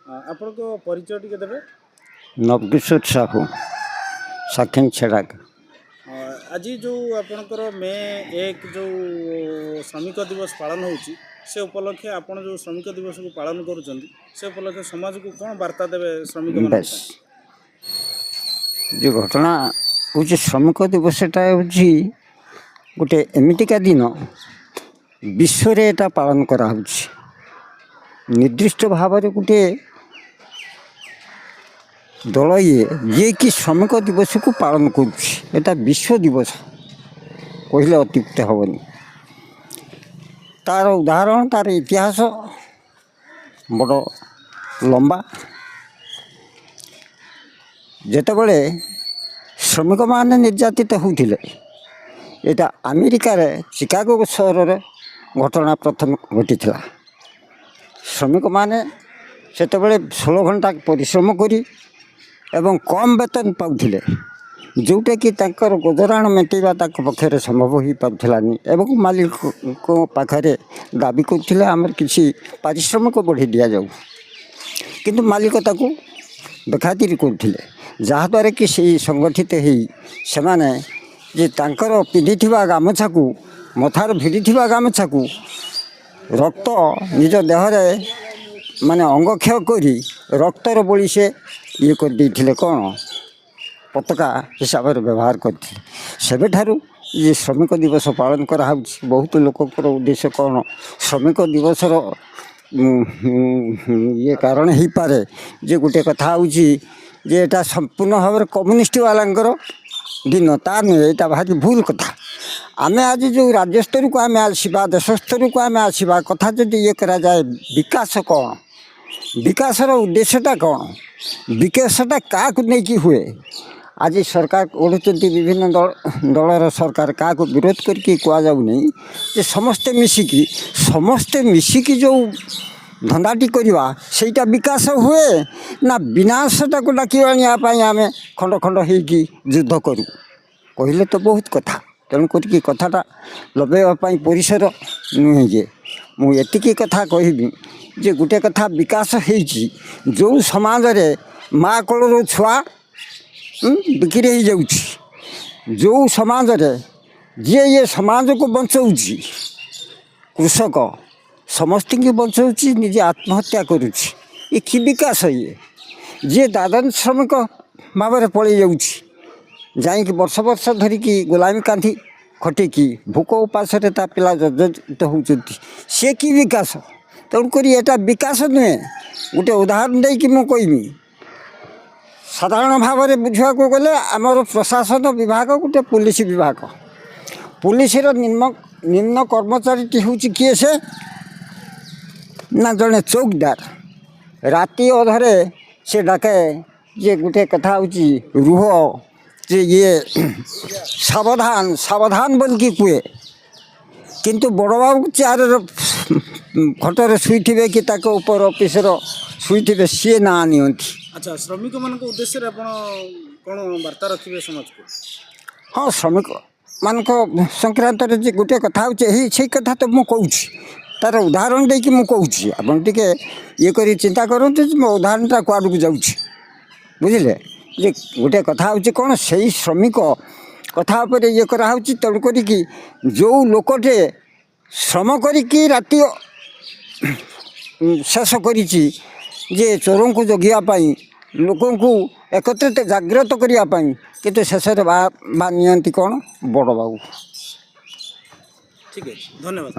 ଆପଣଙ୍କ ପରିଚୟ ଟିକେ ଦେବେ। ନବକିଶୋର ସାହୁ, ସାକ୍ଷୀ ଛେଡ଼ାକ। ଆଜି ଯେଉଁ ଆପଣଙ୍କର ମେ 1 ଯେଉଁ ଶ୍ରମିକ ଦିବସ ପାଳନ ହେଉଛି, ସେ ଉପଲକ୍ଷେ ଆପଣ ଯେଉଁ ଶ୍ରମିକ ଦିବସକୁ ପାଳନ କରୁଛନ୍ତି, ସେ ଉପଲକ୍ଷେ ସମାଜକୁ କ'ଣ ବାର୍ତ୍ତା ଦେବେ ଶ୍ରମିକମାନଙ୍କ ବେଶ ପାଇଁ? ଯେଉଁ ଘଟଣା ହେଉଛି, ଶ୍ରମିକ ଦିବସଟା ହେଉଛି ଗୋଟେ ଏମିତିକା ଦିନ, ବିଶ୍ୱରେ ଏଇଟା ପାଳନ କରାହେଉଛି। ନିର୍ଦ୍ଦିଷ୍ଟ ଭାବରେ ଗୋଟିଏ ଦଳ ଇଏ, ଯିଏକି ଶ୍ରମିକ ଦିବସକୁ ପାଳନ କରୁଛି। ଏଇଟା ବିଶ୍ୱ ଦିବସ କହିଲେ ଅତ୍ୟୁକ୍ତି ହେବନି। ତାର ଉଦାହରଣ, ତାର ଇତିହାସ ବଡ଼ ଲମ୍ବା। ଯେତେବେଳେ ଶ୍ରମିକମାନେ ନିର୍ଯାତିତ ହେଉଥିଲେ, ଏଇଟା ଆମେରିକାରେ ଚିକାଗୋ ସହରରେ ଘଟଣା ପ୍ରଥମେ ଘଟିଥିଲା। ଶ୍ରମିକମାନେ ସେତେବେଳେ 16 ଘଣ୍ଟା ପରିଶ୍ରମ କରି ଏବଂ କମ୍ ବେତନ ପାଉଥିଲେ, ଯେଉଁଟାକି ତାଙ୍କର ଗୁଜରାଣ ମେଣ୍ଟେଇବା ତାଙ୍କ ପକ୍ଷରେ ସମ୍ଭବ ହୋଇପାରୁଥିଲାନି ଏବଂ ମାଲିକଙ୍କ ପାଖରେ ଦାବି କରୁଥିଲେ, ଆମର କିଛି ପାରିଶ୍ରମିକ ବଢ଼େଇ ଦିଆଯାଉ। କିନ୍ତୁ ମାଲିକ ତାକୁ ବେଖାତିର କରୁଥିଲେ, ଯାହାଦ୍ୱାରା କି ସେଇ ସଂଗଠିତ ହେଇ ସେମାନେ ଯେ ତାଙ୍କର ପିନ୍ଧିଥିବା ଗାମୁଛାକୁ, ମଥାରେ ଭିଡ଼ିଥିବା ଗାମୁଛାକୁ ରକ୍ତ ନିଜ ଦେହରେ ମାନେ ଅଙ୍ଗକ୍ଷୟ କରି ରକ୍ତର ବୋଳି ସେ ଇଏ କରିଦେଇଥିଲେ, କ'ଣ ପତାକା ହିସାବରେ ବ୍ୟବହାର କରିଥିଲେ। ସେବେଠାରୁ ଇଏ ଶ୍ରମିକ ଦିବସ ପାଳନ କରାହେଉଛି। ବହୁତ ଲୋକଙ୍କର ଉଦ୍ଦେଶ୍ୟ କ'ଣ ଶ୍ରମିକ ଦିବସର ଇଏ କାରଣ ହେଇପାରେ ଯେ ଗୋଟେ କଥା ହେଉଛି ଯେ ଏଇଟା ସମ୍ପୂର୍ଣ୍ଣ ଭାବରେ କମ୍ୟୁନିଷ୍ଟ ବାଲାଙ୍କର ଦିନ, ତା ନୁହେଁ। ଏଇଟା ଭାରି ଭୁଲ କଥା। ଆମେ ଆଜି ଯେଉଁ ରାଜ୍ୟ ସ୍ତରକୁ ଆମେ ଆସିବା, ଦେଶ ସ୍ତରକୁ ଆମେ ଆସିବା, କଥା ଯଦି ଇଏ କରାଯାଏ, ବିକାଶ କ'ଣ? ବିକାଶର ଉଦ୍ଦେଶ୍ୟଟା କ'ଣ? ବିକାଶଟା କାହାକୁ ନେଇକି ହୁଏ? ଆଜି ସରକାର ଗଢ଼ୁଛନ୍ତି ବିଭିନ୍ନ ଦଳ, ଦଳର ସରକାର। କାହାକୁ ବିରୋଧ କରିକି କୁହାଯାଉନି ଯେ ସମସ୍ତେ ମିଶିକି ଯେଉଁ ଧନ୍ଦାଟି କରିବା, ସେଇଟା ବିକାଶ ହୁଏ ନା ବିନାଶଟାକୁ ଡାକି ଆଣିବା ପାଇଁ ଆମେ ଖଣ୍ଡ ଖଣ୍ଡ ହେଇକି ଯୁଦ୍ଧ କରୁ? କହିଲେ ତ ବହୁତ କଥା, ତେଣୁ କରିକି କଥାଟା ଲଗାଇବା ପାଇଁ ପରିସର ନୁହେଁ। ଯେ ମୁଁ ଏତିକି କଥା କହିବି ଯେ ଗୋଟେ କଥା, ବିକାଶ ହେଇଛି ଯେଉଁ ସମାଜରେ ମା କୋଳରୁ ଛୁଆ ବିକ୍ରି ହେଇଯାଉଛି, ଯେଉଁ ସମାଜରେ ଯିଏ ଇଏ ସମାଜକୁ ବଞ୍ଚଉଛି, କୃଷକ ସମସ୍ତଙ୍କୁ ବଞ୍ଚଉଛି, ନିଜେ ଆତ୍ମହତ୍ୟା କରୁଛି, ଏ କି ବିକାଶ ଇଏ? ଯିଏ ଦାଦନ ଶ୍ରମିକ ଭାବରେ ପଳେଇ ଯାଉଛି, ଯାଇକି ବର୍ଷ ବର୍ଷ ଧରିକି ଗୋଲାମୀ କାନ୍ଧି ଖଟିକି ଭୋକ ଉପାସରେ ତା ପିଲା ଜର୍ଜରିତ ହେଉଛନ୍ତି, ସେ କି ବିକାଶ? ତେଣୁକରି ଏଇଟା ବିକାଶ ନୁହେଁ। ଗୋଟେ ଉଦାହରଣ ଦେଇକି ମୁଁ କହିବି, ସାଧାରଣ ଭାବରେ ବୁଝିବାକୁ ଗଲେ ଆମର ପ୍ରଶାସନ ବିଭାଗ ଗୋଟେ ପୋଲିସ ବିଭାଗ। ପୋଲିସର ନିମ୍ନ ନିମ୍ନ କର୍ମଚାରୀଟି ହେଉଛି କିଏ ସେ ନା ଜଣେ ଚୌକିଦାର। ରାତି ଅଧରେ ସେ ଡାକେ ଯେ ଗୋଟେ କଥା ହେଉଛି ରୁହ, ଯେ ଇଏ ସାବଧାନ ସାବଧାନ ବୋଲିକି କୁହେ। କିନ୍ତୁ ବଡ଼ବାବୁ ଚେୟାରରେ ଖଟରେ ଶୋଇଥିବେ କି ତାଙ୍କ ଉପର ଅଫିସର ଶୋଇଥିବେ, ସିଏ ନାଁ ନିଅନ୍ତି। ଆଚ୍ଛା, ଶ୍ରମିକମାନଙ୍କ ଉଦ୍ଦେଶ୍ୟରେ ଆପଣ କ'ଣ ବାର୍ତ୍ତା ରଖିବେ ସମାଜକୁ? ହଁ, ଶ୍ରମିକମାନଙ୍କ ସଂକ୍ରାନ୍ତରେ ଯେ ଗୋଟେ କଥା ହେଉଛି, ଏହି ସେଇ କଥା ତ ମୁଁ କହୁଛି, ତାର ଉଦାହରଣ ଦେଇକି ମୁଁ କହୁଛି। ଆପଣ ଟିକେ ଇଏ କରି ଚିନ୍ତା କରନ୍ତୁ ଯେ ମୋ ଉଦାହରଣଟା କୁଆଡ଼କୁ ଯାଉଛି, ବୁଝିଲେ? ଯେ ଗୋଟେ କଥା ହେଉଛି କ'ଣ, ସେଇ ଶ୍ରମିକ କଥା ଉପରେ ଇଏ କରାହେଉଛି। ତେଣୁ କରିକି ଯେଉଁ ଲୋକଟେ ଶ୍ରମ କରିକି ରାତି ଶେଷ କରିଛି ଯେ ଚୋରଙ୍କୁ ଜଗିବା ପାଇଁ, ଲୋକଙ୍କୁ ଏକତ୍ରିତ ଜାଗ୍ରତ କରିବା ପାଇଁ, କିନ୍ତୁ ଶେଷରେ ବା ବା ନିଅନ୍ତି କ'ଣ ବଡ଼ ବାବୁ। ଠିକ୍ ଅଛି, ଧନ୍ୟବାଦ।